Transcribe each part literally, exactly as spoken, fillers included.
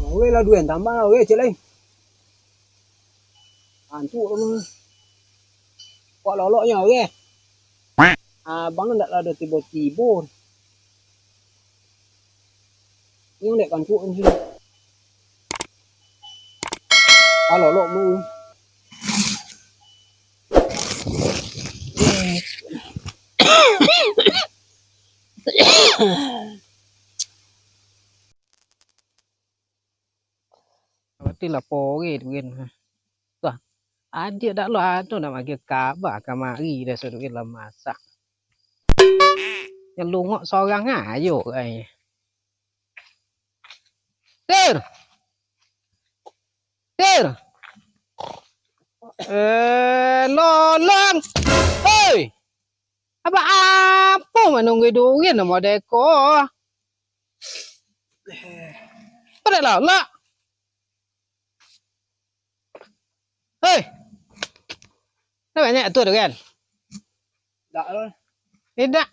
Weh lah duit tambah lah, weh, cek lai. Antuk tu mah. Kok loloknyo, weh? Abang ndak lah ado tibo-tibo. Yang dek kantuk ni. Ah, lolok mu. Berarti lah pore tu kan. Wah, adiak dak lo ado nak bagi kaba kamari dah sudah lah masak. Yang lungok sorang ayo ai. Sir! Sir! Eh, lolong! Hei! Abah apo manunggu durian nama deko? Pada lolok! Hei! Dah banyak tu durian? Dak lo. Tidak.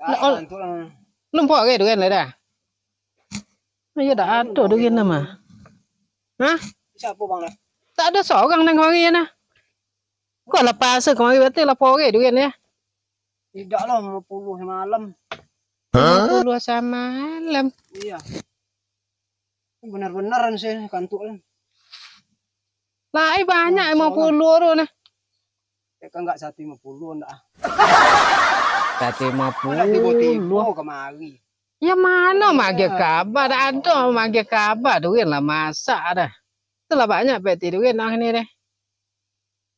Dak, ol- Lumpuak ke durian lah dah? Ayo dak ado durian nama. Hah? Siapa bang dah? Tak ada seorang nang kemari ya nah. Kau lah pasal kemari berarti lah pore durian ya? Tidak lah, lima puluh semalam. Lima puluh semalam. Iya. Benar-benar sih kantuk kan. Lai banyak lima puluh tu nah. Ya kan enggak satu lima puluh ndak. Satu lima puluh. Tiba-tiba kemari. Ya mano magih kaba, dak ado magih kaba, durian lah masak dah. Itulah banyak peti durian nah ni deh.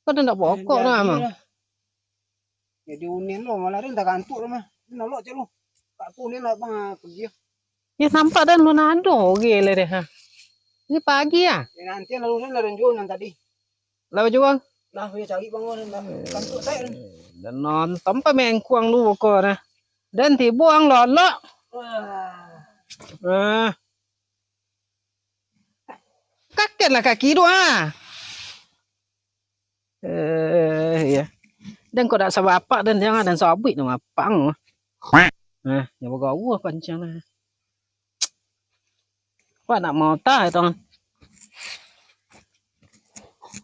Kau tu ndak pokok nah amang. Jadi unin lo malah dah kantuk lo mah. Nolok cek lo. Kak kunin lah bang pergi. Ya nampak dah lu nado oge le deh ha. Ni pagi ah. Ya nanti lalu lah dan jual nan tadi. Lalu jual. Lah ya cari bang lah. Kantuk saya. Dan nonton pemengkuang lu kau dah. Dan tibo ang lolok. Wah. Ah. Kaken lah kaki tu ah. Eh, iya. Dan kau dak sabapak dan jangan dan sabuik nama apang. Nah, nyawa gawah pancang lah. Wah, nak mau tah itu.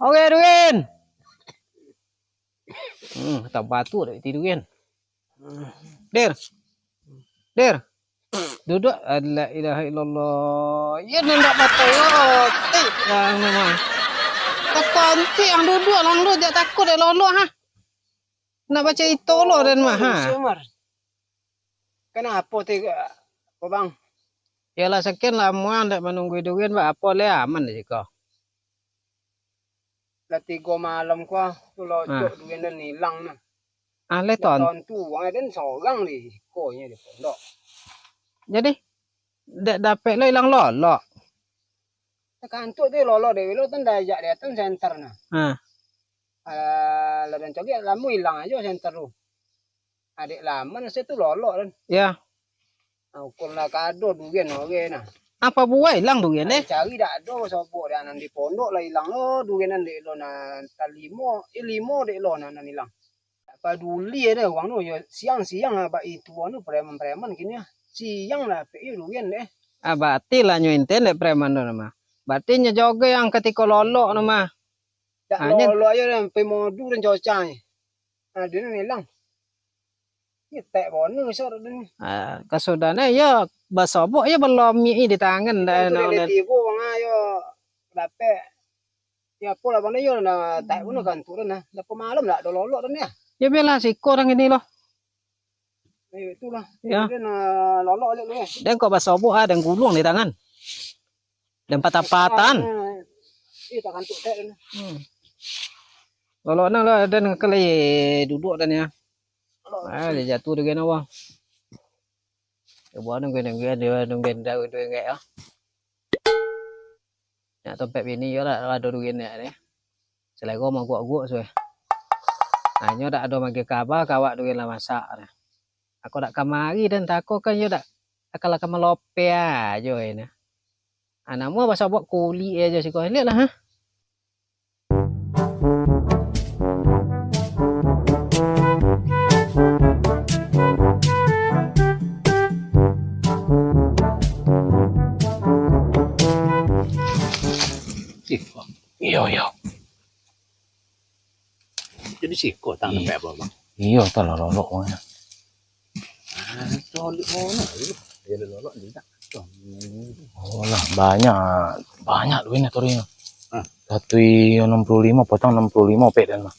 Oke, Duin. Hmm, tak batu dak tidur kan. Der. Der. Duduk. La ilaha illallah. Ya, ndak batai roti. Yang memang. Tekonti yang duduk lang lu, jak takut dek lolo ha. Nak baca itu lo dan mah ha. Kenapa tu apa bang? Yalah sekian lama ndak menunggu durian, buat apa le aman di siko. Lah tigo malam kuah tu locok duit den ilang nah. Ah, le ton. Ton tu wang den sorang di siko nyo di pondok. Jadi dek dapek lo ilang lolok. Kantuk tu lolok dek lo tan dajak di atan senter nah. Ha. Alah, lah den cogek lamo ilang ajo senter tu. Adek laman se tu lolok kan. Ya. Nah, ukur lah kado durian oge nah. Apa buah ilang durian eh? Cari dak ado sobok dah nan di pondok lah ilang lo durian nan dek lo nan talimo, eh limo dek lo nan, nan ilang. Tak paduli dah orang tu, yo siang-siang abak itu anu preman-preman kini ah. Siang lah pek yo durian deh. Ah, berarti lah nyo inten dek preman tu nama. Berarti nyo joge yang katiko lolok nama. Dak lolok ayo dah sampai modu dan cocang. Nah, dia ni ilang. Nyetek bono besar tu. Ah, kasudahnyo yo basobok yo balomik di tangan dah. Itu dia tibo bang ayo dapek. Ya apo lah bang yo nah tak bono kantuk dah nah. Dah malam dak ada lolok dah ni. Ya biarlah siko orang ini loh. Ayo itulah. Ya. Dia nah lolok aja lu ya. Dan kau basobok ah dan gulung di tangan. Dan patah-patahan. Eh, tak kantuk tak dah. Hmm. Lolok nah lah dan kali duduk dah ni ah. Ah, dia jatuh dengan awak. Dia buat nunggu-nunggu dia nunggu dia nunggu dia ya. Nak tompek bini yo lah ado duit ni. Selero mah guak-guak suai. Hanyo dak ado magi kaba kawak duit lah masak. Aku dak kamari dan tako kan yo dak. Akal ka malope ajo ini. Ah, namo basobok kulik ajo siko. Lihat lah ha. Siko. Iyo, iyo. Jadi siko tang. Iyo. Sampai apa, Bang? Iyo, tu lah lolok, Bang. Ah, colok mana tu? Ya, lolok juga. Oh lah, banyak, banyak duitnya tadi. Ah. Satu enam puluh lima, potong enam puluh lima, pek dan mah.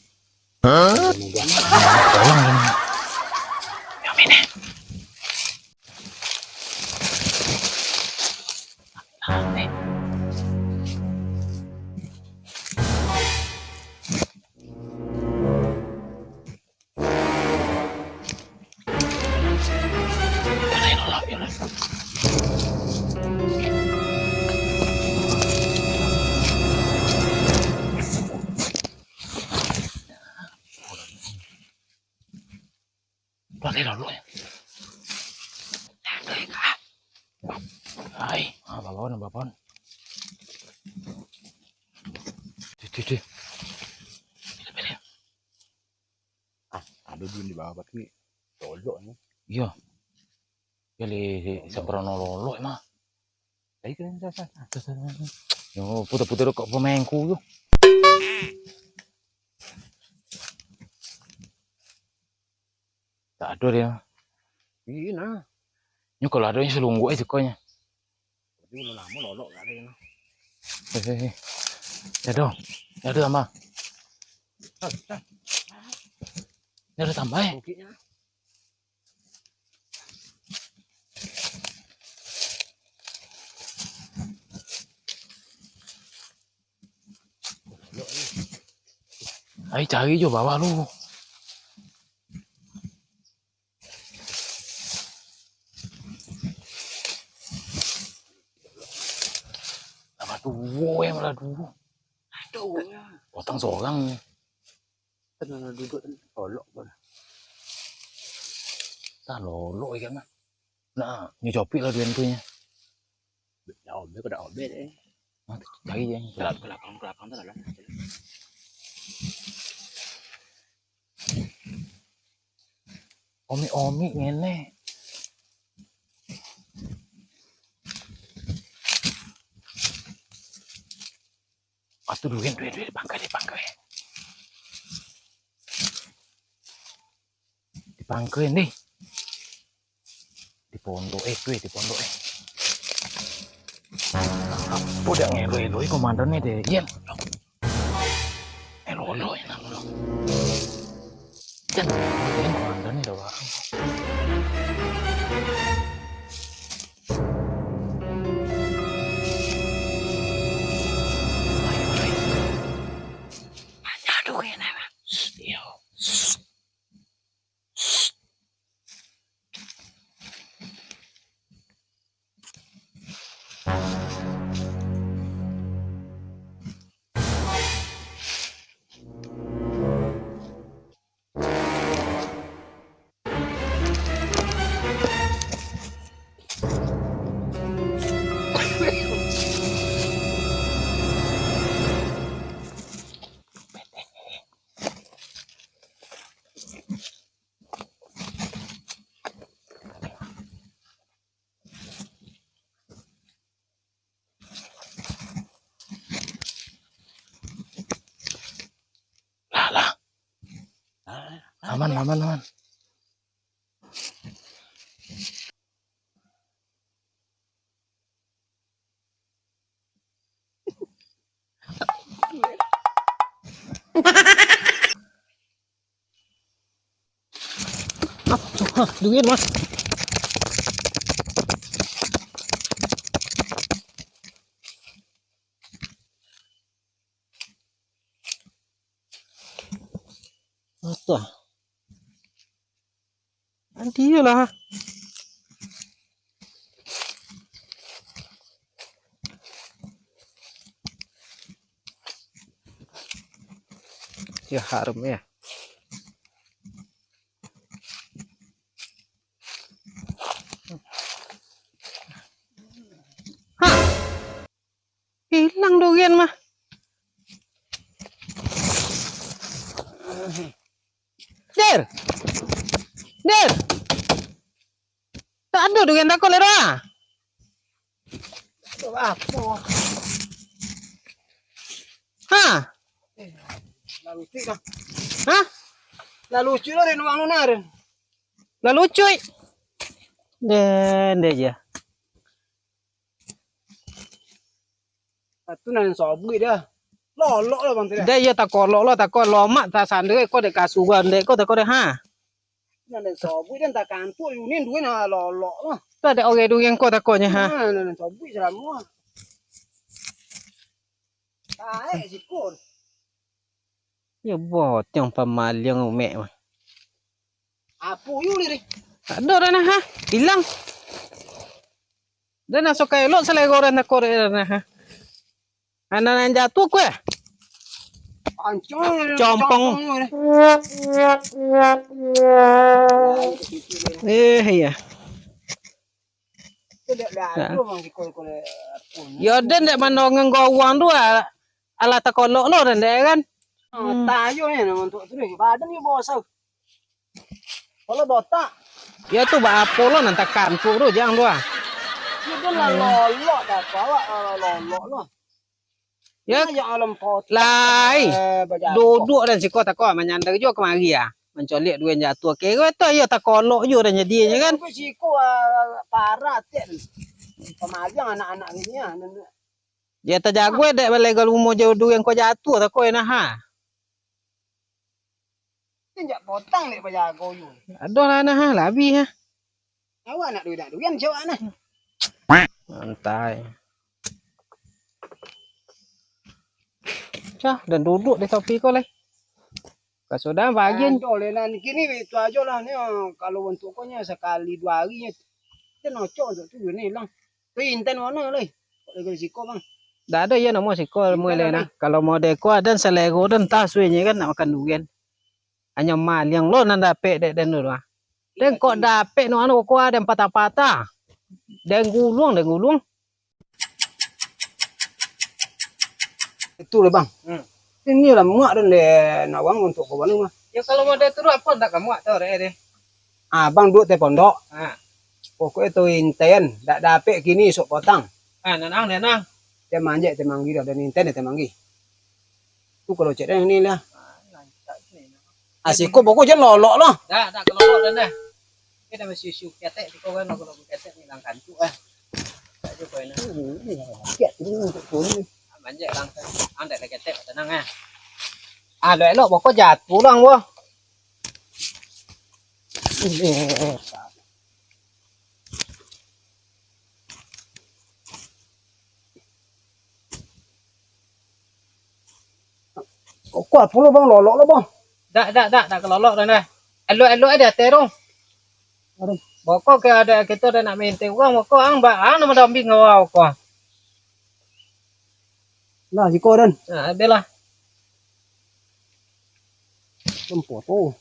Hah? Tolong, tolong. Yang ini. Pakai dulu ya. Hai, ah, babon, babon. Di, di, di. Pilih, pilih. Ah, ado duit di bawah batu ni. Tolok ni. Iyo. Pilih sempurna lolok mah. Tadi kan sah, sah, sah. Yo, putar-putar kok pemainku tu. Tak ado dia. Iyo nah. Nyo kalau ado nyo salungguk aja sekonyo. Tapi udah lamo lolok gak ado nyo. Eh, eh, eh. Ya dong. Ya dong tambah. Ya dong tambah eh. Bukitnya. Ai, cari jo bawah lu. Tambah duo, eh, malah duo. Aduh. Potong sorang ni. Tenang, duduk, tenang. Lolok pun. Tah lolok ikan mah. Nah, nyo copik lah duit tu nya. Dak obek, dak obek, eh. Nah, cari je. Ke belakang, ke belakang tu lah. Omik-omik ngene. Atu duit, duit, duit, pangkai, pangkai. Di pangkai ni. Di pondok, eh, tu, eh, di pondok, eh. Apo dak ngeloi-eloi komandan ni, deh, Yen? Eloi-eloi, nak, eloi. Yen, Yen, komandan ni dah barang. Ayo, ayo. Banyak duit, nak, Bang. Shh, iyo. Shh. Lah, lah. Aman, aman, aman. Duit mah. Apo? Nanti lah. Ya, harum ya. Hah! Hilang durian mah. Der! Der! Tak ado durian tako lai doh. Apo? Hah? Lah lucu lah den uang tu nah, den. Lah lucu. Den, den je. Atu nan sobuik dah. Lolok lah bang tu dah. Dah iyo takolok lo, tako lomak tasandar ko dek kasuruan dek ko tako dek ha. Nan den sobuik dan takantuk yunin duit nah lolok lah. Tu ada orang durian ko takonyo ha. Nah, nan den sobuik salamo. Taek sikul. Yo botiang pamaliang umek mah. Apo yu ni? Ado dah nah ha. Hilang. Dah nah suka elok selero dah nak korek dah nah ha. Anak nan jatuh kue. Ancang. Compong. Eh iya. Yo den dek mandongeng gowang tu ah. Alah takolok lo den dek kan. Tayo ni untuk tu badan ni bosau. Kalau botak. Ya tu baapo lo nan takantuk tu jang tu ah. Yo den lah lolok dah awak lolok lo. Ya. Lai. Duduak dan siko tako manyandar juo kamari ah. Mancoliak duit jatuah. Kiro tu iyo takolok juo dan jadinyo kan. Siko parah tek. Pamaliang anak-anak ini ah. Ya tajago dek balai galumo jauh duit ko jatuah tako nah ha. Injak potang dek bajago yu. Aduh lah nah ha, labiah ha. Awak nak duit nak duit jawab nah. Santai. Cah, dan duduk di topi ko lai. Kasudah bagian. Aduh, lenan kini itu ajo lah ni. Kalau untuk ko nya sekali dua hari nya. Kita nocok untuk tu ni lah. Tu inten mana lai? Kok lagi siko bang? Dak ada iya namo siko mulai nah. Kalau mode ko ada selego dan tas we kan nak makan durian. Hanya maliang lo nan dapek dek den tu ah. Den kok dapek no anu ko den patah-patah. Den gulung, den gulung. Itu lah bang. Hmm. Ini lah muak dan dek nak uang untuk kawan mah. Ya kalau model tu apa ndak kamu atau dek deh. Ah bang duduk teh pondok. Ha. Pokoknya tu inten dak dapek kini sok potang. Ah, nanang, nanang. Dia manjek temanggi dah dan inten dia temanggi. Tu kalau cek dah ni lah. Ah, siko pokok je lolok lah. Dah, dah kelolok dah dah. Kita masih siu ketek siko kan kalau ketek ni langkan tu ah. Tak juga enak. Manjek langkan. Andai lagi ketek tenang ah. Ah, elok-elok pokok jatuh lah gua. Kok kuat pulo bang, lolok lo bang. Dak, dak, dak, dak kelolok dah nah. Elok-elok aja terong. Aduh. Bokok ke ada kita ada nak minta uang bokok ang bak ang nama dombing awak bokok. Nah, siko dan. Nah, adalah. Tempo tu.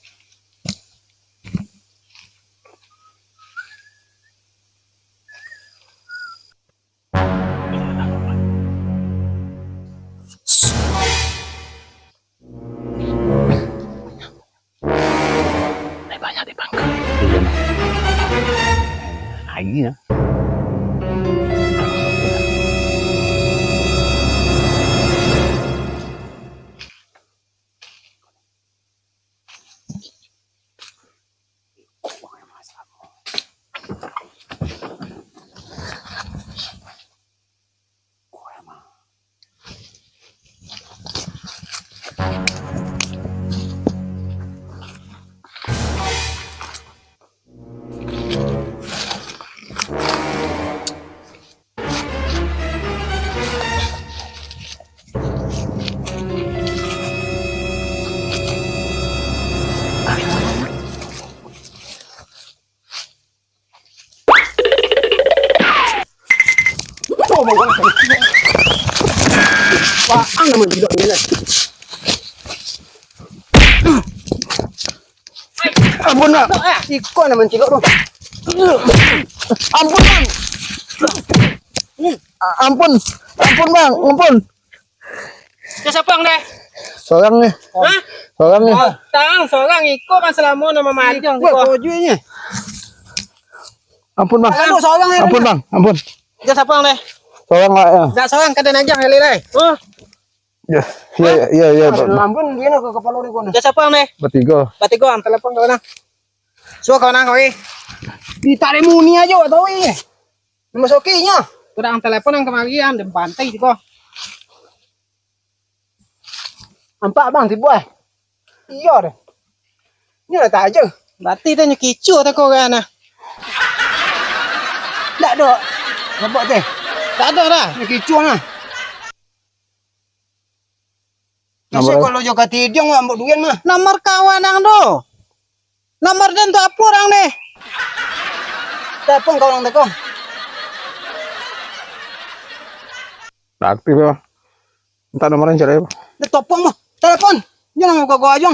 Banyak di pangkal. Aia. Paang nama tidak ni lah. Ampun, Pak. Iko nan mancilok tu. Ampun, Bang. Ampun. Ampun, Bang. Ampun. Sia sapang deh? Sorang ni. Hah? Sorang ni. Tang, sorang iko kan salamo nan mamaliang iko. Ampun, Bang. Aduh, sorang ni. Ampun, Bang. Ampun. Sia sapang deh? Sorang lah ya. Dak sorang kada najang kali deh. Oh. Ya, ya, ya, ya, Pak. Lambun dia nak ke kepala dia kau ni. Dah siapa ni? Bertiga. Bertiga, ang telepon kau nah. Suruh kau nang kau eh. Di tak ada muni aja kau tahu eh. Nama sokinya? Kurang telepon yang kemari yang dia bantai juga. Nampak bang tiba eh. Iya deh. Ini dah tak aja. Berarti dia nyekicu tak kau kan nah. Tak ada. Nampak teh. Tak ada dah. Nyekicu nah. Biasa kalau jo katidiang ambok duian mah. Nomor kawan ang tu. Nomor den tu apa orang deh? Telepon kau orang teko. Dah aktif ya. Minta nomornya cari apa? Dia topong mah. Telepon. Jangan mau gua aja.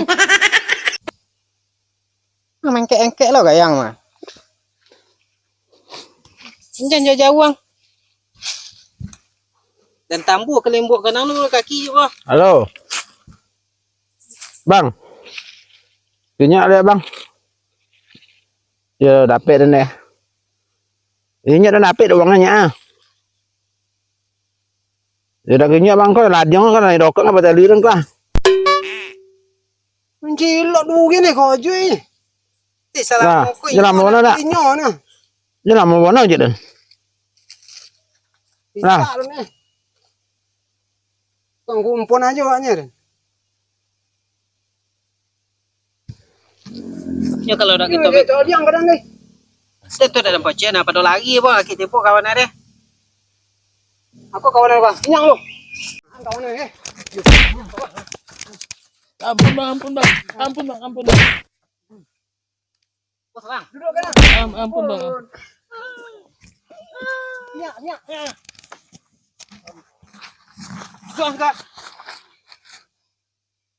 Mengkek-engkek lo gayang mah. Jangan jauh-jauh ang. Dan tambu kelimbuk kenang lu kaki juga. Halo. Bang. Inyo ada bang. Ya dapet deh. Inyo dah dapet uangnya ah. Ya dah inyo bang kau ladiang kan dari dokok apa tadi kan kau. Mencilok duri ni kau aja eh. Ti salah Nah, kau. Jalan mana nak? Inyo nah. Jalan mana je dah. Nah. Bisa lu ni. Kau kumpul aja awaknya dah. Ya kalau dah kita dia cari yang kadang ni. Tentu dah nampak cina pada lagi apa kita pun kawan ada. Aku kawan apa? Kenyang lu. Kawan eh. Ampun bang, ampun bang, ampun bang, ampun bang. Bos bang. Duduk kan? Am, ampun bang. Nyak, nyak. Bang kak.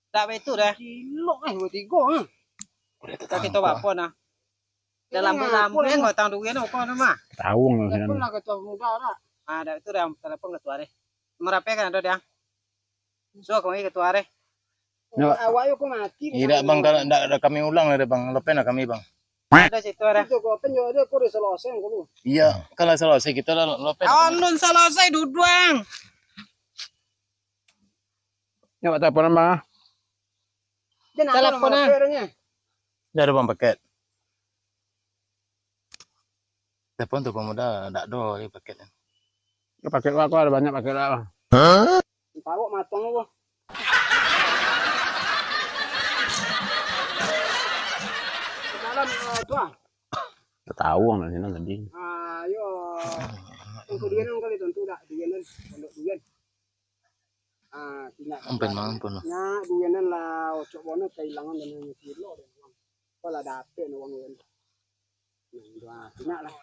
Tak betul dah. Cilok eh, dua tiga eh. Udah tak kita apa nah. Dalam bulan yang batang durian apa nama? Tahu lah. Telepon lah ketua muda lah. Ah, dah itu dah telepon ketua deh. Merape kan ada dia. So kami ketua deh. Awak yo kau mati. Tidak bang, kalau ndak ada kami ulang lah bang, lepen lah kami bang. Ada situ ada. Itu kau penyo dia kau udah selesai kau lu. Iya, kalau selesai kita lah lepen. Alun selesai duduang. Nyo buat telepon bang ah. Telepon ah. Dia ada bang paket. Telepon tu pemuda dak do lagi paket. Paket aku ada banyak paket lah. Parok matang tu. Dalam tu ah. Ketahuan lah sini tadi. Ah yo. Untuk dia nang kali tentu dak dia nang pondok dia. Ah, tingak ampun, bang, ampun, bang. Nya duian lah, ocok bono kahilangan dan nyo kilo deh, bang. Kau lah dapek no, bang, duian. Nah, itu, ah, tingak lah.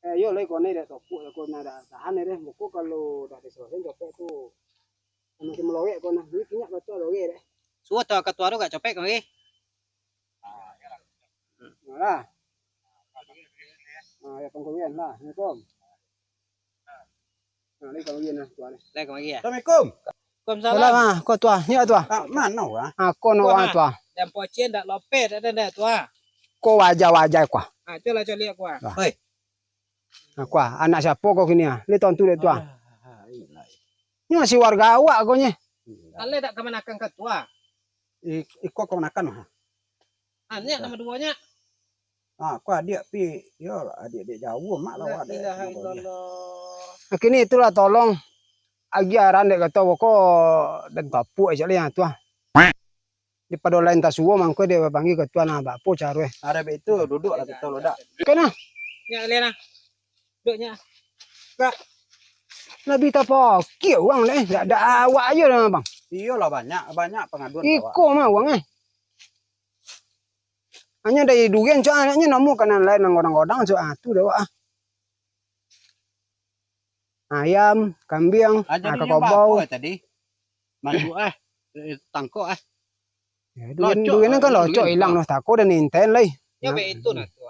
Eh, yo, lai kau ni dak topuk, kau nak dak tahan deh. Buku kalau dah diselesai copek tu. Makin melorek kau nah. Ini tingak betul lorek deh. Suruh tu ketua tu gak copek kau lagi. Nah, lah. Ah, ya, pengkowian lah. Assalamualaikum. Nah, ni kau gini nah, tuan. Lai kau lagi ya? Assalamualaikum. Waalaikumsalam. Salam ah, ko tuan. Nyo tuan. Ah, mano ah? Ah, ko no ah tuan. Dan pocin dak lopeh dak ada dak tuan. Ko wajah-wajah ko. Ah, culah coliak ko. Hoi. Nah, ko anak siapo ko kini ah? Li tontu dek tuan. Nyo si warga awak ko nye. Ale dak kamanakan ka tuan. Iko kamanakan ha. Anak nama duonyo. Ah, ko adiak pi, yo adiak-adiak jauah mak lah. La ilaha illallah. Kini itulah tolong agiah aran dek kato woko dan tapuak cak liang tu ah. Dipado lain tasuo mangko dia bapanggi katua nah bapo caro eh. Ada itu duduk lah kita lo dak. Kena. Nyak lian ah. Duduk nyak. Kak. Nabi tapakik uang leh, dak ada awak aja dah bang. Iyolah banyak, banyak pengaduan. Iko mah uang eh. Hanya dari durian cok anaknya namo kanan lain nang godang-godang cok ah tu dah ah. Ayam, kambiang, ah, kakobau. Tadi masuk ah, eh, tangkok ah. Ya, duit, duit kan locok hilang noh tako dan inten lai. Nyo be itu nah tu.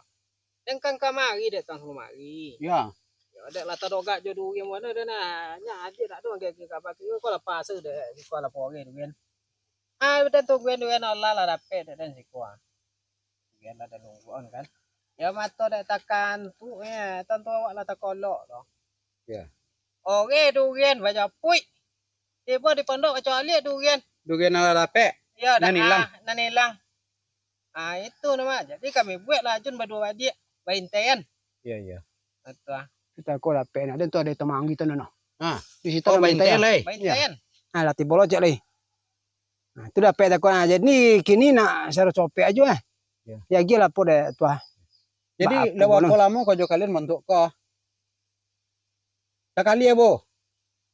Den kan kamari dek tang kamari. Ya. Ya dek lah tadogak jo duit mano den nah. Nya aje dak ado agak-agak kabar kiro ko lah pasa dek ko lah pore duit. Ah, udah tungguin duit Allah lah dapek dek den siko. Biarlah dah nungguan kan. Ya mato dak takan tu ya, tantu awak lah takolok tu. Ya. Ore durian bajapuik. Tibo di pondok baco baliak durian. Durian nan lah dapek? Yo, nan ilang. Nan ilang. Ah, itu nama. Jadi kami bueklah Jun baduo badiak, baintai-an. Iyo, iyo. Itu ah. Kita ko dapek nak, dan tu ado tamanggi tu, no. Ah. Di situ. Oh, baintai lai. Baintai-an. Ah, lah tibo lo cek lai. Nah, tu dapek tako. Nah, jadi kini nak saro copek ajo, eh. Iyo. Yo agiah lah po dek tu ah. Jadi, lah barapo lamo ko jo kalian montok ko? Sakali, Abo?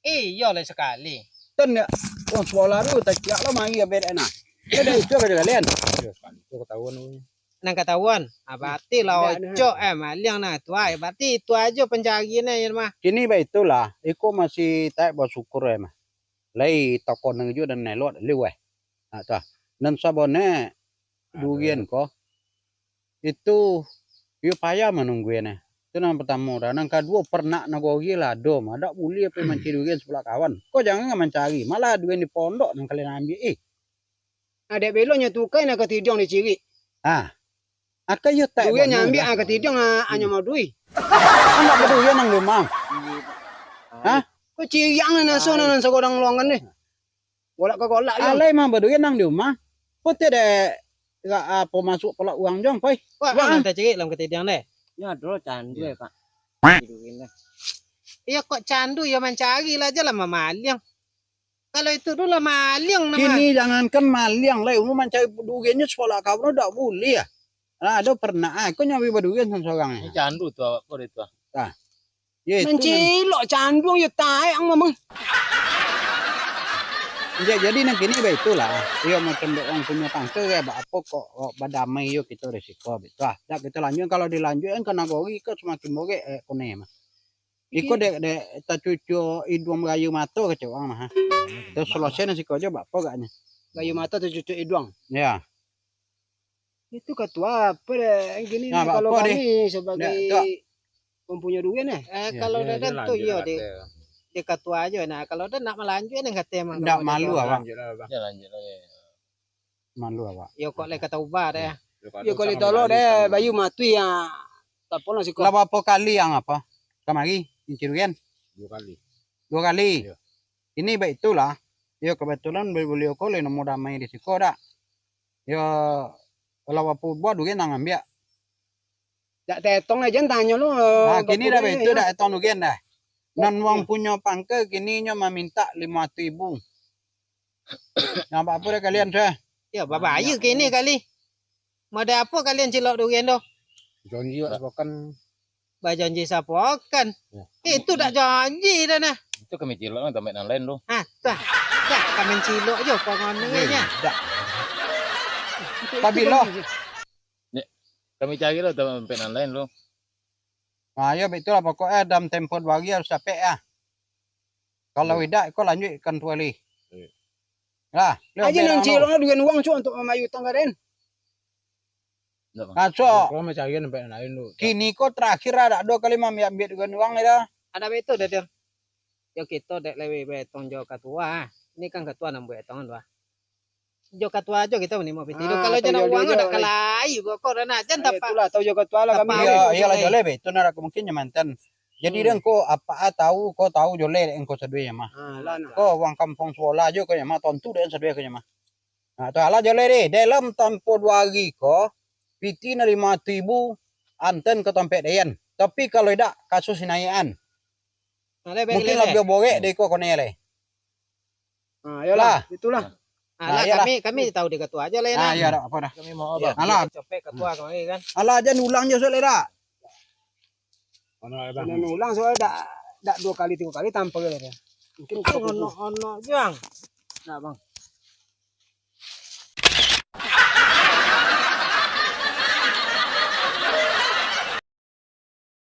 Iyo lai sakali. Tan yo, wong sualo tu taciak lo mari abek dek nah. Yo dari itu abek kalian. Yo, sakali tu katahuan tu. Nan katahuan, ah, barati lah ocok, eh, maliang nah tu ai. Barati itu ajo pancari nah, yo mah. Kini baitulah, iko masih taek basyukur, eh, mah. Lai takona juo dan elok liu, eh. Nah, tu ah. Nan sabonanyo durian ko, itu, iyo payah manungguan, eh. Itu nan partamo dah. Nan kaduo, paranak nagori lah ado mah. Dak buliah pai mancari durian sabalak kawan. Ko jangan mancari, malah durian di pondok nan kalian ambiak, eh. Dek beko nyo tukai nan katidiang dicirik. Ah. Akan iyo taek. Durian nyo ambiak, ah, katidiang, ah, anyo maduih. Anak badurian nan di rumah. Hah? Ko ciriak nan aso nan sagodang luangan ni. Golak ka golak yo. Alai mah badurian nan di rumah. Putih dek, apo masuk kolak urang jong, pai. Wah, wah, nan tacirik dalam katidiang deh. Nyo ado candu, eh, Pak. Iyo, kok candu, yo mancari lah, jan lah mamaliang. Kalau itu tu lah maliang nama. Kini jangankan maliang lai, unu mancari duriannyo sabalak kawan dak buliah. Lah, ado paranak, ah, ko nyawi badurian sorang-sorang. Ini candu tu awak ko dek tu. Ah. Yo, itu nan mancilok candu yo taek ang mamang. Jadi, jadi nan kini baitulah. Iyo macam dek urang punyo pangka, yo, baapo kok, kok badamai yo kito di siko, baitulah. Dak kito lanjuik, kalau dilanjuikan ka nagori ko samakin borek, eh, kone mah. Iko dek, dek tacucuk iduang barayo mato kecek urang mah. Terus selesai nan siko jo, baapo agaknyo? Barayo mato tacucuk iduang. Yo. Itu katua apo dek? Kini nah, kalau kami sabagai pampunyo durian, eh? Eh, kalau dah tu yo dek, dek katua ajo. Nah, kalau dah nak malanjuik, dah kata mah. Ndak malu awak. Lanjuik lah, Bang. Yo, lanjuik lah, yo. Malu awak. Yo, kok lai ka taubah deh. Yo, kok lai tolok deh, bayu matuih ya. Tapo lah siko. Lah barapo kali ang apo? Kamari, mancari durian? Duo kali. Duo kali? Iyo. Ini baitulah. Yo, kebetulan baliau ko lai namo damai di siko dak? Yo, kalau barapo buah durian ang ambiak? Dak taetong lai, jan tanyo lo. Nah, kini dah baitu, dak taetong durian dah. Nan wang punyo pangka kini nyo mamintak limo ratuih ribu. Nan baapo dek kalian tu? Yo, babayo kini kali. Model apo kalian cilok durian tu? Janji wak sapokan. Bajanji sapokan. Itu dak janji dah nah. Itu kami cilok lah tampek nan lain tu. Ah, tah. Dak, kami cilok jo pangononyo. Dak. Pabilo? Kami cari lah tampek nan lain tu. Ah, yo, baitulah pokoknyo dalam tempo duo hari harus dapek lah. Kalau idak, iko lanjuik ikan tu gali. Lah, aja nan cilok lah duit uang, cuk, untuk mamayu tangga den. Kaso. Kalau mancari sampai nan lain tu. Kini ko terakhir lah, dak ado kali maambiak-ambiak duit uang dah. Ado betul dah, Dir. Yo kito dek leweh betong jo katua. Ini kan katua nan buek tong tu ah. Jo katua jo kito manimo piti tu. Kalau jo nak uang dak kalai bokor nak jan tapak. Itulah tau jo katua lah kami. Iyo, iyolah joleh be. Itu nak mungkin nyo mantan. Jadi dek ko apak tau, ko tau joleh dek ko sadonyo mah. Ko wang kampung suola jo ko mah, tontu dek sadonyo ko mah. Nah, tu alah joleh deh. Dalam tampo duo hari ko, piti nan limo ratuih ribu anten ka tampek dayan. Tapi kalau idak, kasus inaikan. Mungkin labiah borek dari ko konel lai. Ah, iyolah, itulah. Alah, kami, kami tahu di katua aja lah ya. Ah, iya, dak apa dah. Kami mau apa? Alah. Copek katua kami kan. Alah, jan ulang jo sudah dak. Jan ulang sudah dak, dak duo kali, tigo kali tanpa lah. Mungkin ono, ono, Jang. Nah, Bang.